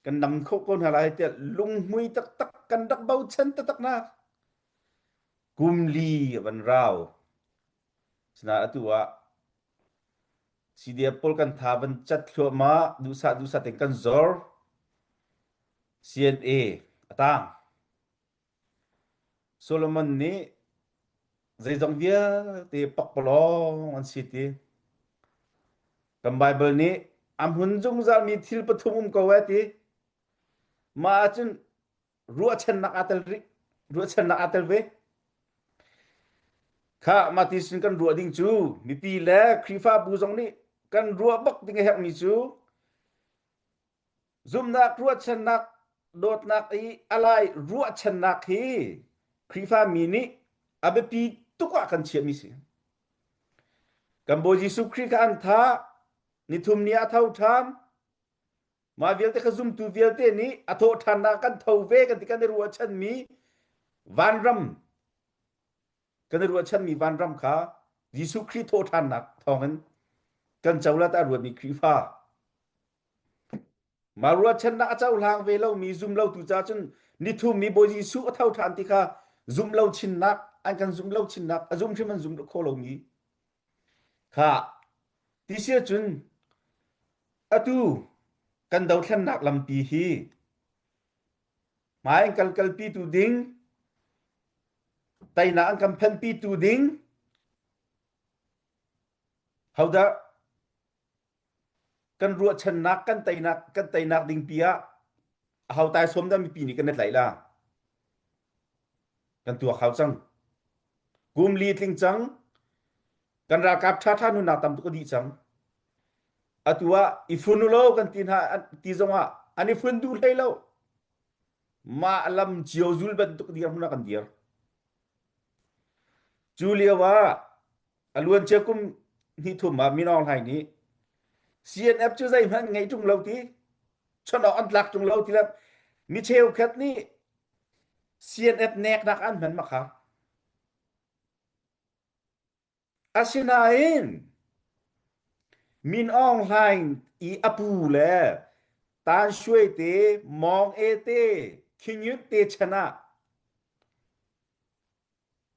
Kan nam kho ko hna lai tiah lunghmui taktak kan rak bochan taktak na. Kum li a van rau. Sinain atu ah CDF pawl kan tha van cat thluahmah duhsah duhsah tein kan zor. CNA a tang. Solomon nih zeizong vialte pakpalawng an si ti. Kan Baibal nih a hmun zungzalmi thil pathum um ko ee ti. Mah ahcun ruahchannak aa tel rih. Ruahchannak aa tel ve. Kha mah ti sin kan ruah ding cu mipi le Khrihfabu zong nih kan ruah bak ding a herhmi cu Zumhnak ruahchannak dawtnak i a lai ruahchannak hi Khrihfa mi nih a biapi tuk ah kan chiahmi si. Kan Bawi Jesuh Khrih kha an thah, nithum ni ah a tho ṭhan. Mah vialte kha zumtu vialte nih a thawh ṭhannak kan tho ve kan ti kan i ruahchanmi vanram kan i ruahchanmi vanram kha Jesuh Khrih thawh ṭhannak thawngin kan co la ta ruatmi Khrihfa Mah ruahchannak a cohlang ve lomi zumlotu ca cun nithum mi Bawi Jesuh a tho ṭhan ti kha zum lo chinnak an kan zum lo chinnak a zum hrim an zum kho lomi kha ti si cun atu kan dothlennak lampi hi hmai an kal kalpi tu ding teinak an kan phenpi tu ding hodah Kan ruahchannak kan teinak kan teinak ding pi ah aho tai sawm dah mipi nih kan i tlaih la? Kan tuak hau cang. Kum li tling cang. Kan ralkap ṭhaṭha nunnak tam tuk a dih cang. Atu ah i fun u law kan ti hna ti zong ah an i fun duh hlei lo. Mah lam cio zul bantuk dirhmun ah kan dir. Cu lio ah A luancia kum hnihthum ah Min Aung Hlaing nih CNF cu zeihmanh ngei ṭung lo ti, chawnh awk an tlak ṭung lo ti le mi cheukhat nih CNF neknak an hman ma kha. Asinain Min Aung Hlaing i a pu le Tan Shui te, Mawng E te, Khin Nyunt te chan ah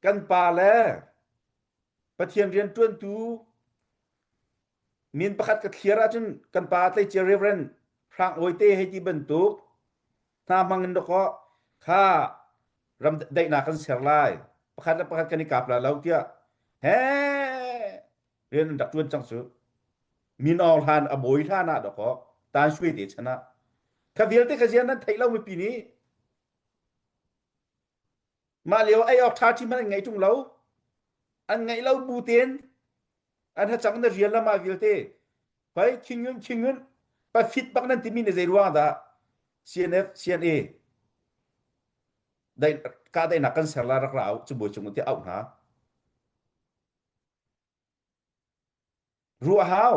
Kan pa le Pathian rianṭuantu min pakhat ka thliar ahcun kan pa tleicia Reverend Hrang Awi te hei ti bantuk hna hmang in dawkaw kha ram daihnak kan ser lai pakhat le pakhat kan i kap la lo tiah he rian an rak ṭuan cang cu min awng hlan a bawi hlan ah dawkaw tan shui te chan ah kha vialte kha zian nan theih lo mipi nih Mah lio ei awk ṭha ṭhi hmanh an ngeih ṭung lo. An ngeih lo bu tein an hacang na rian le mah vialte. Hoi khingun khingun pafit bak nan timi ni zei ruang dah CNF CNA dai ka daihnak kan ser la rak ra au cu bawi cung ti auh hna. Ruah hau.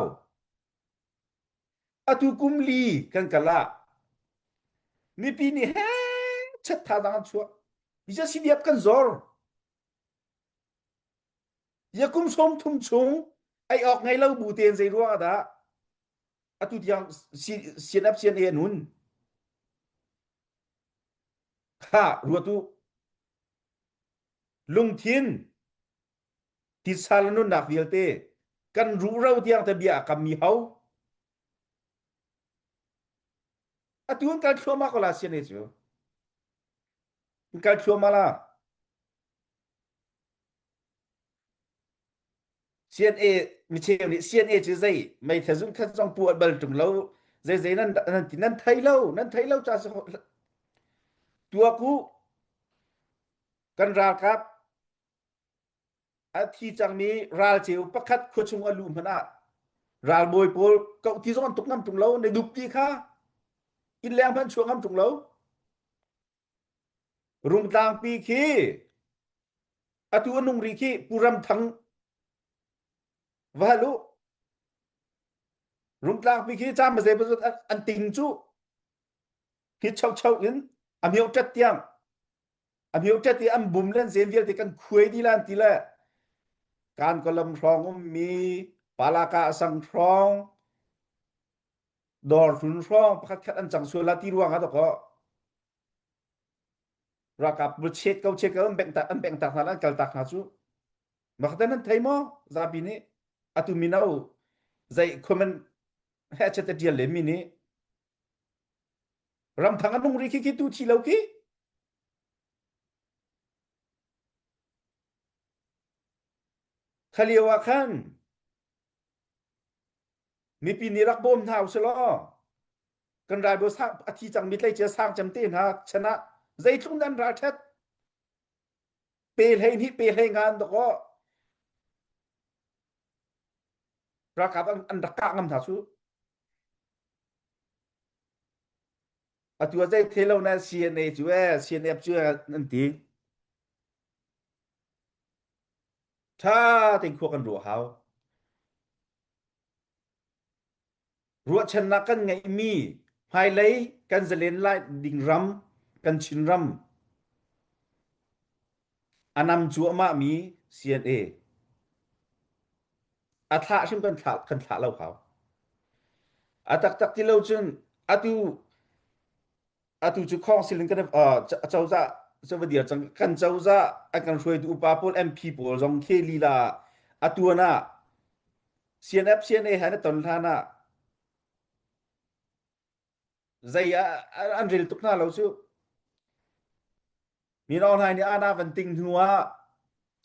Atu kum li kan kal ah mipi nih he chat thazaang an chuah. Hi CDF kan zor. Ya kum sawm thum chung ei awk ngei lo bu tein zei ruang ah dah atu tiang CNF CNA an hun. Kha ruat u. Lungthin titsa le nunnak vialte kan ruhro tiang te bia a kammi ho atu an kal thluahmah ko la sian cu an kal thluahmah la CNA micheu nih CNA cu zei meithal zung khat zong pu bal tung lo zei zei nan nan ti nan thei lo nan thei lo cha tuak u kan ralkap A thi cangmi ralceu pakhat khua chung a luh hmanh ah ralbawi pawl koh ti zong an tuk ngam ṭung lo na dup ti kha inn leng hmanh chuah ngam ṭung lo Rungtlangpi khi atu a nung rih khi Pu Ram Thang va hal u Rungtlangpi khi cam zei an ting cu hi chau chau in a mio ṭat tiang A mioṭet i an bum le an zen vialte kan khuai dih lan ti le kan kolam hrawng ummi palaka sang hrawng. Dawr hlun hrawng pakhat khat an cang sual la ti ruang ah dawkaw ralkap bu chet ko chet ko an bengh tak an bengh tak hna an kal tak hna cu makhaten nan thei maw zapi nih atu mino zei comment he chet te tial le mi nih ramthang an nung ri khi khi tu thi lo khi khalio ah khan mipi nih rak bawm hna usih kan ralbawi sang a thi cangmi tleicia sang cem te hna chan ah zeitluk nan ral ṭhat pe hlei hnih pe hlei nga an dawkaw ralkap an, an rak kah ngam hna cu atu ah zei the lo na CNA cu e CNF cu an ti ṭha tein khua kan ruah hau Ruahchannak kan ngeihmi hmailei kan zalen lai ding ram, kan Chinram a nam cuahmahmi CNA a thlah hrim kan thlah kan thlah lo hau. A taktak ti lo cun atu atu cu khawng silin kan uh, cozah cu va dir cang kan cozah an kan hruaitu upa pawl MP pawl zong khi lila atuan ah CNF CNA he na ton hlan ah zei ah an rel tuk hna lo cu Min Aung Hlaing nih ana van ting hnu ah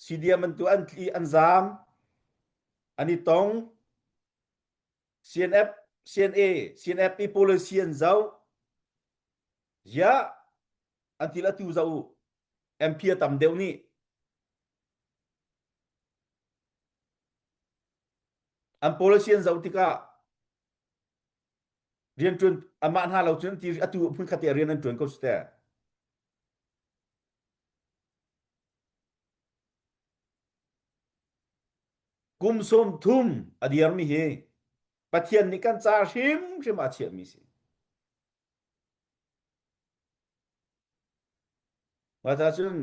CDM an tu an tli an zaam an i tong CNF CNA CNF i policy an zoh ya an til atu zoh MP a tam deuh nih An policy an zoh tikah rianṭuan amah hna lo cun ti atu hmunkhat te rian an ṭuan ko si teh. Kum 30 a dirmi hi Pathian nih kan ca hrimhrim a chiahmi si. Mah cun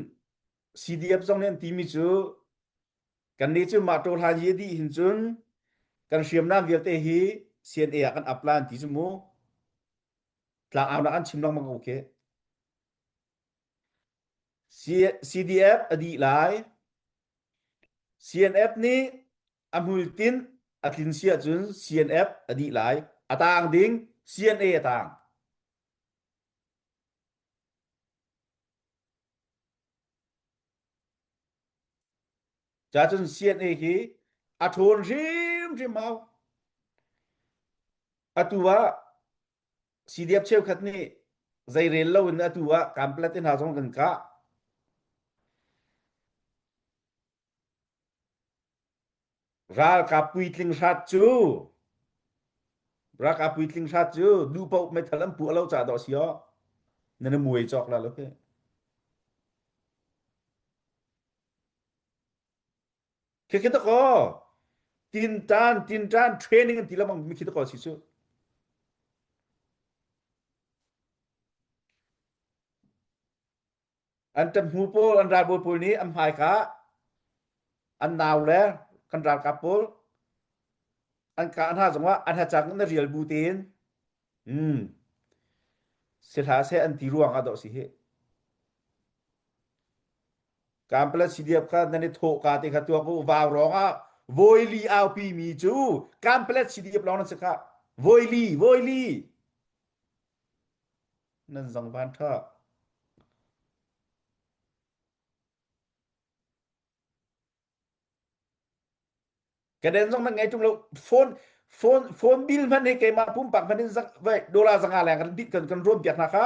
CDF zong nih an timi cu Kannih cu mah ṭawhlan hi a dih hin cun kan hriamnam vialte hi CNA ah kan ap la an ti cu mu. Tlangaunak an chim lengmang ko khi. CDF a dih lai. CNF nih a hmuitinh a tlin si ahcun CNF a dih lai. A taang ding CNA a taang. Cacun CNA hi a ṭhawn hrimhrim hau. Atu ah CDF cheukhat nih zeirel loin atu ah Kanpetlet hna zong kan kah. Ralkap puitling hrat cu ralkap puitling hrat cu duh paoh meithal an puah lo ca dawh si aw. Nan i muai cawk la lo hi. Khi khi takaw tintan tintan training an ti lengmang mi khi takaw si cu. An ṭamhmu pawl an ralbawi pawl nih an hmaika an nau le kan ralkap pawl an kah hna zongah an hacang in a rial bu tein um si hlah seh an ti ruang ah dawh si hi. Kanpalet CDF kha nan i thawh ka te kha tuak u vau rong ah voili aupi mi cu Kanpalet CDF lawng nan si kha voili voili nan zang van tha Kaden zong nan ngei tung lo phone phone phone bill hmanh hi keimah pumpak hmanh in zak vai dollar zanga leng kan bit kan kan ruam piak hna kha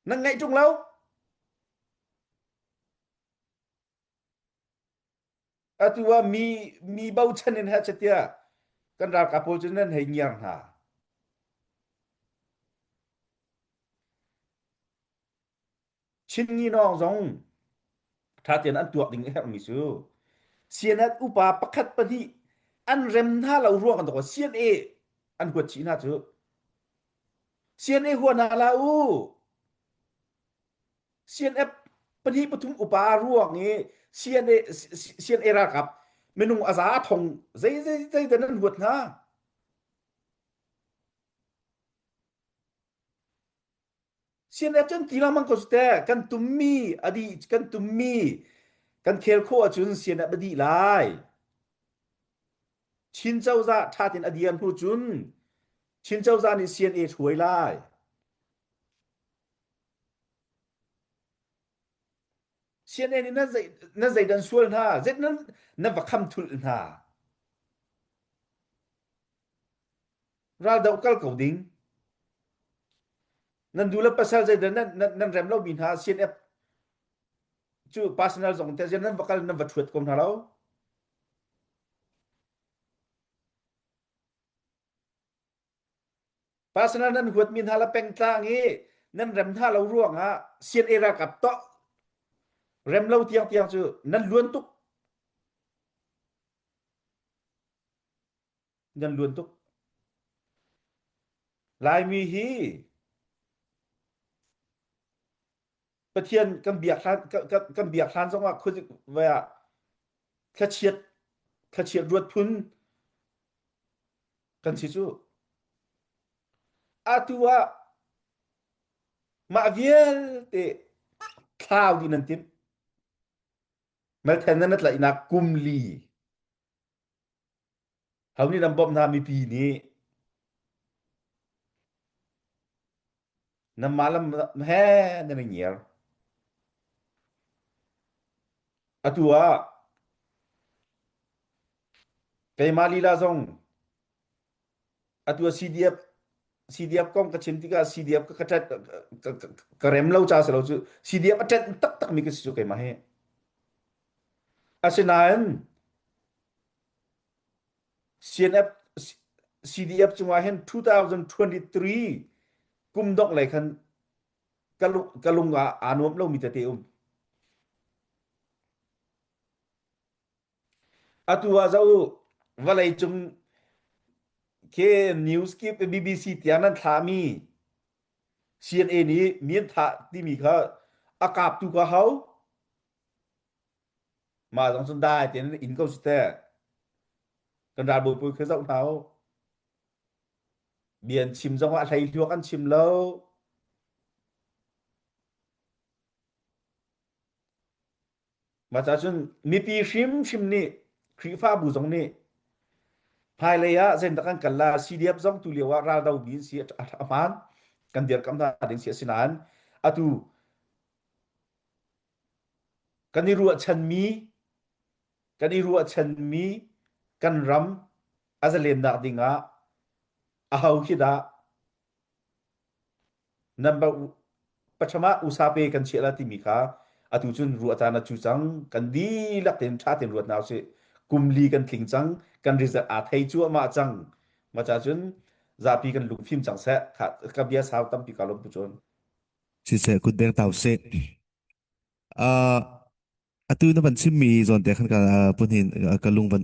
nan ngaih tung lo atu ah mi mi bochan in ha chatia kan ralkap pawl cu nan hei ngiar hna Chin Nginawng zong ṭha tein an tuak ding a herhmi cu CNF upa pakhat pahnih an rem hna lo ruang an CNA an huat chih hna cu CNA hua hna la u CNF pahnih pathum upa ruang i CNA CNA ralkap minung a za thong zei zei zei dan an huat hna. CNF cun ti lengmang ko te kan tummi adi kan tummi kan khel khawh ahcun CNF a dih lai. Chin cozah ṭha tein a dir hnu cun Chin cozah nih CNA hruai lai. CNA nih nan zei nan zeidan sual hna zet nan nan va kham thulh hna. Raldoh kal ko ding. Nan du le pasal zeidah nan nan nan rem lomi hna CNF cu personal zong te nan va kal nan va ṭhuat ko hna lo. Personal nan huatmi hna le pengtlang i nan rem hna lo ruangah CNA ralkap to rem lo tiang tiang cu nan luan tuk. Nan luan tuk. Laimi hi Pathian kan biak hlan kan biak hlan zongah khuazik vai ah thlachiat thlachiat ruat phun kan si cu. Atu ah mah vialte thlau dih nan timh. Malthen nan tlaihnak kum li. Ho nih nan bawmh hna mipi nih nanmah lam he nan i ngiar. Atu ah keimah lila zong atu ah CDF CDF kong ka chim tikah CDF ka ka ka, ka rem lo ca si lo cu CDF a ṭanh taktak mi ka si cu keimah hi. Asinain CNF CDF cungah hin 2023 kum dongh lei khan ka lung, ka lung ah aa nuam lomi tete um. Atu ah zoh u, vawlei cung khi news kip BBC tiang nan thlahmi CNA nih mi an thah timi kha a kaptu kha ho? Mah zong cun dai tein in ko si teh. Kan ralbawi pawl khi zoh hna u. Bia an chim zong ah hleihluak an chim lo. Mah ca cun mipi hrimhrim nih Khrihfabu zong nih hmailei ah zeidah kan kal la CDF zong tu lio ah raldo mi an si a hmaan kan dirkamh hna ding si asinain atu Kan i ruahchanmi kan i ruahchanmi kan ram a zalennak dingah aho khi dah number pathum ah usape kan chiah la timi kha atu cun ruah caan a cu cang kan dihlak tein ṭha tein ruat hna usih kum li kan tling cang kan result aa thei cuahmah cang ma ca cun zapi kan lungfim cang seh kha ka bia sau tampi ka lawm pu cun Siseh kutbeng tau seh. Uh, atu na van chimmi zawn te khan ka punhin ka lung van